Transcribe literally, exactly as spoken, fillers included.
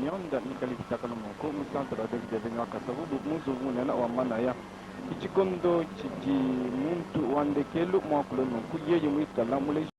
mionda mikali kitakanu mu nko, mu centre de Devenga Kasavubu, mu nzubu nena wa Manaya. I kikondo kidi muntu wa ndekelu mwa kulu nunku, yeye mwikala mu